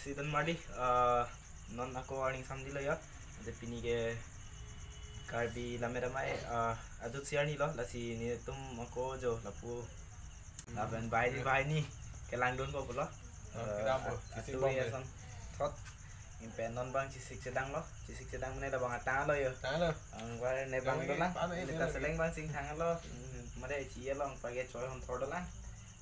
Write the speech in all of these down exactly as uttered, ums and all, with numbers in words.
Sidon Marli, ah, non ako arni samdi lo ya. Ante pini ke Karbi Lammet Amei, ah, adut si arni lo, lasi netum ako jo lapu lapen bahai ni, bahai ni kelangdunpo pulo. Ah, kedam po, ah, sising atu bom ya de. Son thot. Pen non bang chesik chedang lo, chesik chedang mene labang atang lo yo. Tang lo. Ang pare ne bang dolang, ne ta seleng bang sing thang lo, hmm, mare chi lo, ang pare choi hon thor dolang.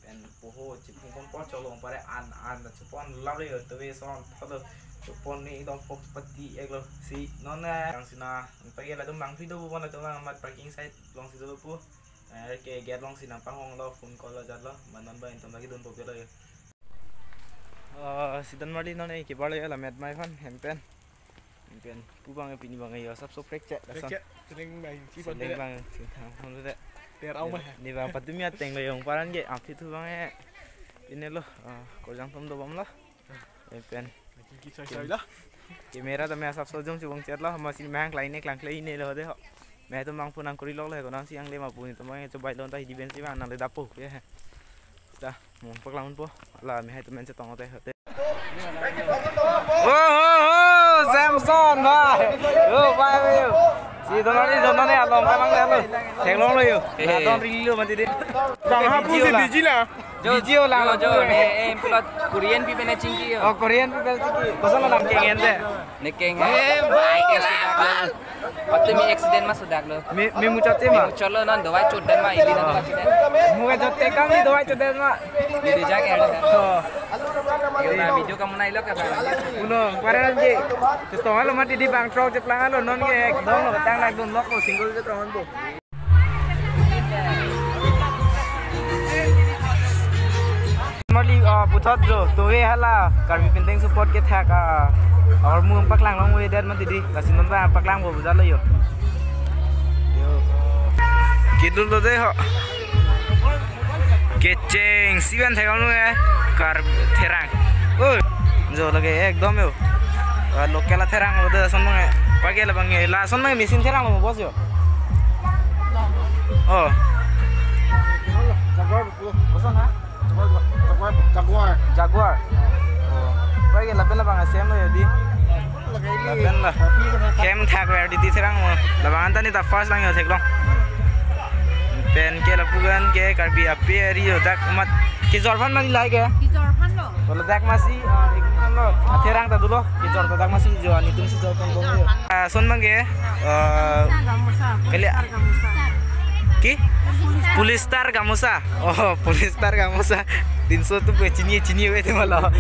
Pen poho chiphung pon po cholo pare an an chepon lam yo to ve son thado chepon ni dong pok pati ek lo si non na yang sina pagi la dum bang video bu pon la dum bang mat parking side long si do pu. Eh, ke gate long si nang panghong lo phone call lo jat lo manon ba intom lagi dun pok lo yo. Eh, Sidon Marli non eh kibar lo yo Lammet Amei aphan hem pen. Pen pu bang pini bang yo sap soprek cek. Prek cek, seleng bang, si seleng bang, si thang thang de. Ter au mah. Ne bang patumi ateng lo yo paran ke aphi thu bang eh. Pine lo, ah, korjang tom dobom lo. Pen. Ki soi soi lo. Camera ta me sap sojong chubong chet lo, masi mehang klai ne klang klai ne lo de ho. Me to mang pu nang kori lok le ko nang si ang le ma pu ni to mang chobai lon ta hidi ben si bang nang le dapo. Ya. Ta, mong paklang po. Ala me hai to men chetong te hote. Oh, oh, oh, Samson, bhai. Oh, bhai, bhai. Si donari, donari, along kamang le, along. Theklong lo yo. Eh. Adon rili lo mati de. Bang ha pu si video la. Digi la. Video la, jo, jo, jo. Eh, eh, pulo Korean pi pen chingki yo. Oh, Korean pi pen chingki. Koson lo nang kengen de. Ne keng. Eh, bhai, ke sudak lo. Patumi accident ma sudak lo. Me, me muchot te ma? Me muchot lo non dawai chot dan ma ili non accident. Muga chot te kam ni dawai chot dan ma. Video jak ya. Oh. Yo, na video kamu nai lo ka ba? Uno, paran je. Te tong lo mati di bang trok je plang lo non ke ekdom lo tang lak dun lok ko single je tong bo. Marli, ah, puthot jo, to ve hala, Karbi Pindeng support kethak, ah, ahormu paklang long ve det mati di, lasi non ba paklang bo buja lo yo. Yo. Kidu lo de ho. Kecheng, si ban thek lo eh, kar therang. Oh, jo lage ekdom yo. Ah, local therang lo de son mang eh. Pagi labang eh, la son mang machine therang lo boss yo. Oh. Jaguar, koson ha? Jaguar, Jaguar. Jaguar. Oh. Pagi lapen labang asem lo ya di. Lapen la. Kem thak ver di di therang mo. Labang anta ni ta first lang yo theklong. Pen ke lapugan ke Karbi ape ri yo dak mat. Kejor aphan mani lai ke? Kejor aphan lo. Kalau dak masi, ah, ikut aphan lo. Ah, therang ta dolo. Kejor ta dak masi jo ani tum si jor aphan bong yo. Ah, son bang ke, ah, gamusa, kali- polyester gamusa. Ki? Polyester. Polyester gamusa. Oh, polyester gamusa. Dinso tu pe chini chini ve te malo.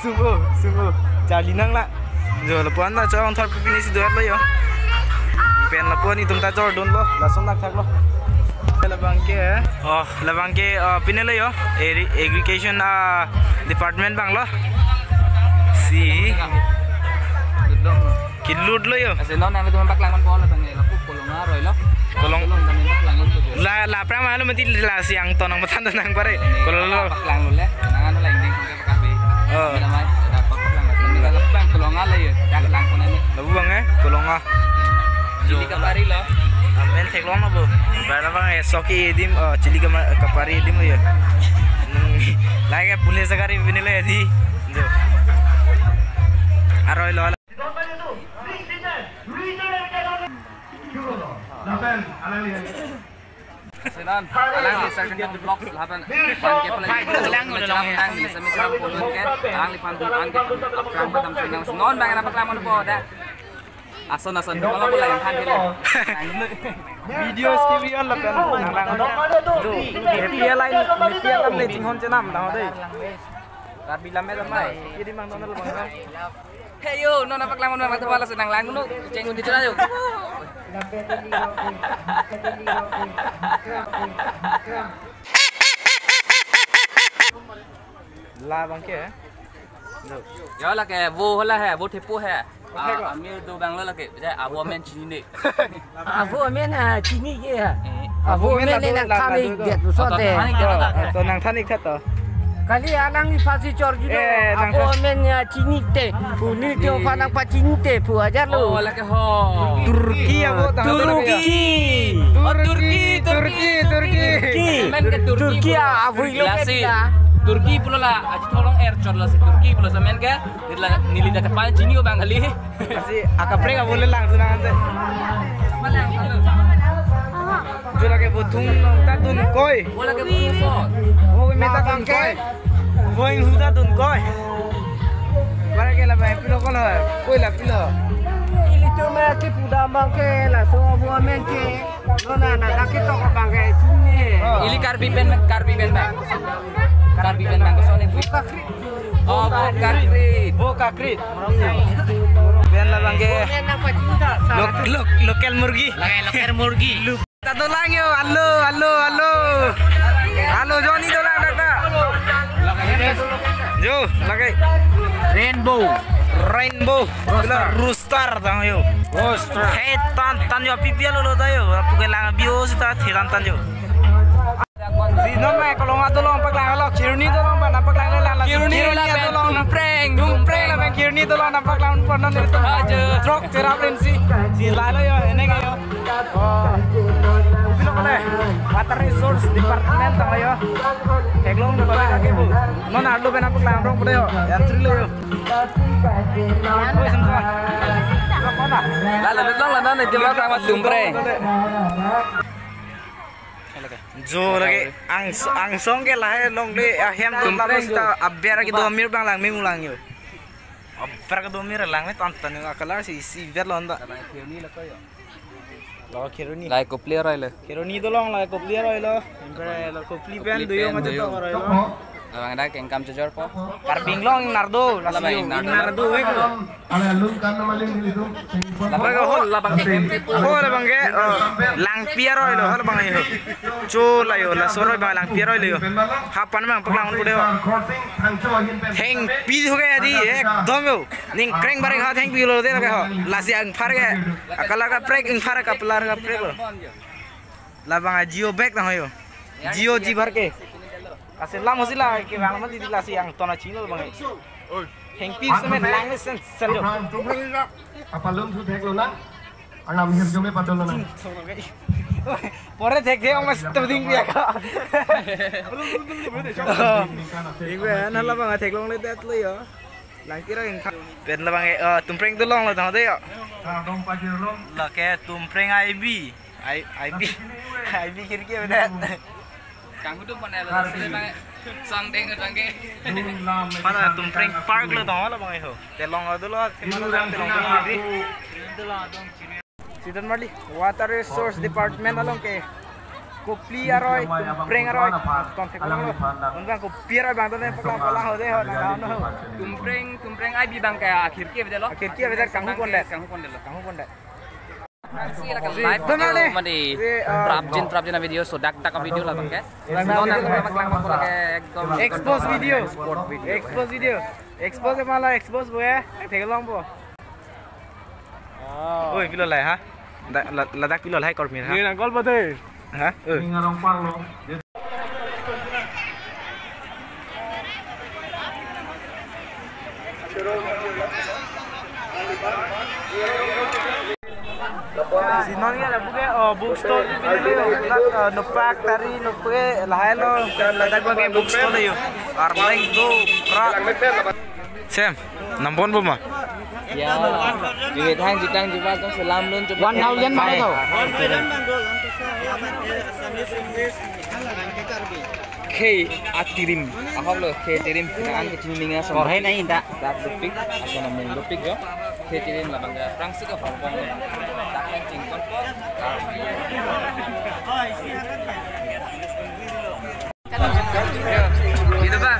Sungguh, sungguh. Charli nang la. Jo lapuan ta chong thar pini si duat lo yo. Pen lapuan itum ta jor dun lo, lason dak thak lo. Labang ke. Oh, labang ke, ah, pine lo yo. Agri-, agriculture, ah, department bang lo. Si. Kilut lo yo. Ase non nang tum paklang man bola tang la pu kolonga roi lo. Kolong. Kolong tang paklang man tu. La, la prang ma lo mati la siang tonang matan tonang pare. Kolong lo. Paklang lo le. Nang anu lain ding ke kabe. Oh. Namai, ada paklang. Ni la pang kolonga le yo. Dak lang kona ni. Labu bang eh, kolonga. Chili kapari lo. Amen theklong lo bo. Bara bang eh soki dim, oh, chili kama-, kapari dim lo yo. Hmm. Lagi pulis sekali bini lo ya di. Jo. Aroi lo. Senan, alang di Circle Vlogs, lapen, bang ke pala, bang ke pala, alang di sami jalan pulun ke, alang di pan pun, bang ke, apkang padam senang, non bang, apa kelam po, dah. Ason, ason, kalau pula yang kan, gitu. Video skip yon lapen nang lang. Tuh, media lain, media lain le chinghon chenam, tang dei. Karbi Lammet Amei, jadi mang nonton lo bang. Hey yo, non apa kelam, non apa kelam, senang lang, no, ceng di sana yo. La bang ke, eh? Yo, lake, wo hala hai, wo thepo hai. Ah, ami do bang lo lake, ja, abo amen chini ne. Abo amen, ah, chini ke hai. Eh. Abo amen ne nang thani get so de. To nang thani khat to. Kali alang ni pasi chor judo. Eh, nang abo amen ya chini te. Puni tio panang pa chini te pu ajar lo. Oh, lake ho. Turki abo tang Turki. Oh, Turki, Turki, Turki. Turki. Amen ke Turki, Turki bro. Ah, abo ilo ke dia. Turkey pulo la, aji tholong er chot la si Turkey pulo sa men ke, neli la, neli la kapan chini o Bengali. Asi akaprek abole lang sunang ante. Jo lake bothung ta dunkoi. Bola ke puso. Bo me ta dunkoi. Bo inghu ta dunkoi. Bara ke la bang pilo kolo. Koi la pilo. Ilitum ke puda mang ke laso abo amen ke. Nona na dak ketok abang ke chini. Ili Karbi pen, Karbi pen bang. Karbi pen bang kosone. Buka kri. Oh, Bo Kakrit. Bo Kakrit. Pen labang ke. Lok, lok, local murgi. Local murgi. Ta dolang yo, alo, alo, alo. Alo, Johnny dolang dak ta. Jo, lake. Rainbow. Rainbow. Rooster. Rooster tang yo. Rooster. Hei, tan, tan yo, pipi alo lo ta yo. Apu ke lang bio sita, hei, tan, tan yo. Si non mai kolong ato long paklang lo, Kheroni ato long ba nang paklang le lang la. Kheroni Kheroni la ato pen long nang Tumpreng, Tumpreng la pen Kheroni ato long nang paklang pon non itu. Aja. Trok cherap rin si. Si lalo yo, ene ke yo. Oh. Pilo kole. Water Resource Department tang yo. Theklong de ba ke bu. Non arlo pen nang paklang rong pode yo. Entry lo yo. Oi, semua. Lalo long la non itu paklang Tumpreng. Jo lake ang, angsong ke lahai longle ahem do Tumpreng lama sita jo. Aber kedo amir bang lang memu lang yo. Aber kedo amir lang me tan tan yo akalar si si ver lon da. Lo Kheroni. Lai Kopli aroi lo. Kheroni dolong lai Kopli aroi lo. Impre lo Kopli pen Kopli duyong pen aja duyong. To aroi lo. Labang dak kengkam chojor po. Karbi Anglong Nardo, lasi labang yo, Nardo. Nardo wek lo. Ale alun kan nama ling dili tu. Labang ke hol, labang ke. Hol labang ke, oh, Langpi aroi lo, hol labang ke ho. Cho la yo, laso aroi bang Langpi aroi lo yo. Hapan bang paklang pon pode ho. Hengpi ho ke adi, ekdom yo. Ning kreng bareng ha hengpi lo de lake ho. Lasi angphar ke. Akalar kaprek, angphar kapelar kaprek lo. Labang a Jio bag nang ho yo. Jio ji bhar ke. Kasi lam hosi la ke bang mati di lasi angton a chino bang. Hengpi semen lang sen sen jo. Apa lum su thek lo na? Ang am hir jo me padol lo na. Pore thek thek mas tu ding dia ka. Ingwe na labang a theklongle det lo yo. Langkira ingkha. Pen labang eh, Tumpreng dolong lo tang de yo. Lake Tumpreng I B. I, I B. I B khirki avedet. Kanghutum pon elo sile bang. Sang deng dang ke. Pada Tumpreng Park lo tong lo bang ho. Telong lo dolo, telong lo di. Sitan mali, Water Resource Department along ke. Kopli aroi, Tumpreng aroi. Ton thek lo. Unbang Kopli aroi bang ton paklang paklang ho de ho, nang ho. Tumpreng, Tumpreng I B bang ke akhirki avedet lo. Akhirki avedet kanghu pon det. Kanghu pon det lo. Kanghu pon det. Si lake live video mati. Prapjin, prapjin a video, so dak dak a video labang ke. Non nang video paklang pon lake ekdom expose video. Expose video. Expose ke mala expose bo ya. Theklong bo. Oi, pilo lai ha? Ladak pilo lai kormi ha? Ni nang kol pade. Ha? Oi. Ni ngarong pang lo. Si non ya la buke, oh, book stall di pini lo, oh, nokpak tari nokpe lahai lo, ladak bang ke book stall yo. Arleng do pra. Sem, nang pon bo ma? Ya. Jitang jitang jiba to selam lun coba. One thousand mai to. Khei atirim. Ahok lo khei atirim. Nang an kecil ninga sama. Korhe nahi inta. Dak dopik, asal namun dopik yo. Khei atirim labang ke Fransik ke Hong Kong. Dak kan cingkon. Ito ba?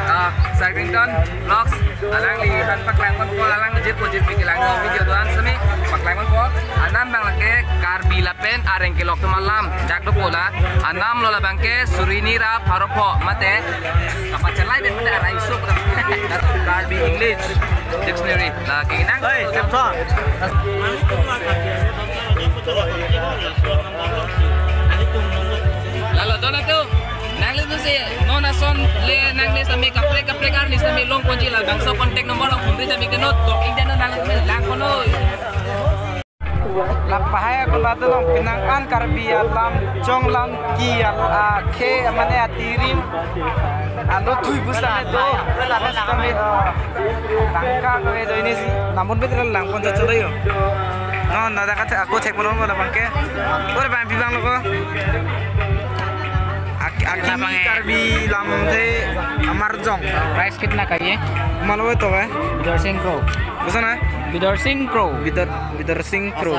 Ah, Sarkrington Vlogs. Alangli han paklang pon pon alang jit po jit pikir lang video doan semi paklang pon pon. Anam bang lake Karbi lapen areng kelok atum alam jak do pola. Anam lo labang ke suri ni ra pharo pho mate. Kapachalai den mate arai so. Karbi English Dictionary. Lagi nang. Oi, Samson. Lalo dona tu. Nangli tu si non ason le nangli sami kaprek kaprek arni sami long ponji labangso contact number long phone ri sami keno talking deno nangli lang kono. Lapu hai ako lato long pinang an Karbi alam chong lang ki al a khe mane atirim. Alo thui busa ne do. Tangka ko e joine si. Namun betul lang pon cocok yo. Non dada kata aku cek pon mo labang ke. Ore bang bibang lo ko. Ak-, akimi Karbi lamthe amarjong. Price कितना का ये? Malo to eh. Bidor Sing Kro. Busa na? Bidor Sing Kro. Bidor, Bidor Sing Kro.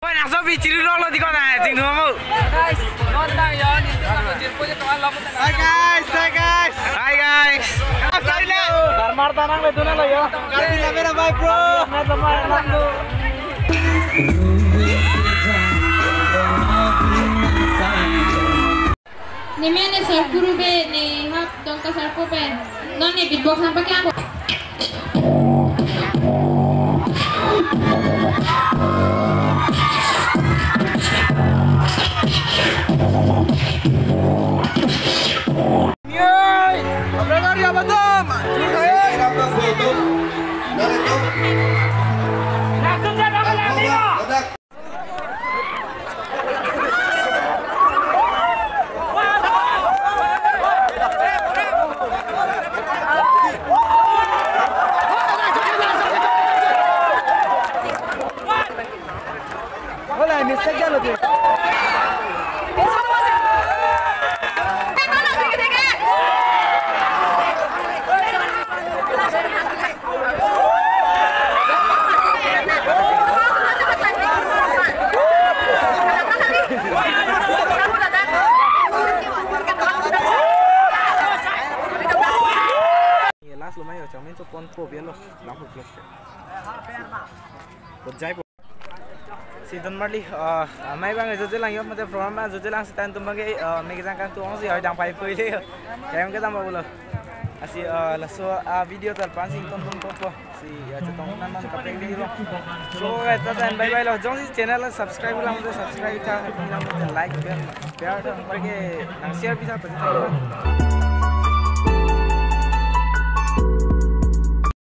Oi, nangso bi chiri rok lo di kona, jing dua mo. Hi guys, hi guys. Hi guys. Karmar tanang le duna lo yo. Karbi la mera bhai bro. Karbi la mera bhai bro. Ne mene sarkuru be ne hap dongka sarko be. Non ne beatbox nang pakai ako. Yay! Apa lagi apa tuh? Langsung saya dapat lagi, Pak. Hola, mistake jalo tu. Last lo mai yo, changmen so pon po bialo, lang po plus. Ko jai po. Si don marli, ah, amei bang joje lang yo, mate program bang joje lang si tan tum bang ke, ah, me kejang kangtung si oi dang pai pui le. Kayam ke tamba pulo. Asi, ah, laso, ah, video tal pan si ton ton po po. Si, ah, chetong nan nan kaprek video lo. So, guys, tata bye bye lo. Jongsi channel subscribe lang, subscribe tha, like, bell, bell, bell, nang share bisa pasti.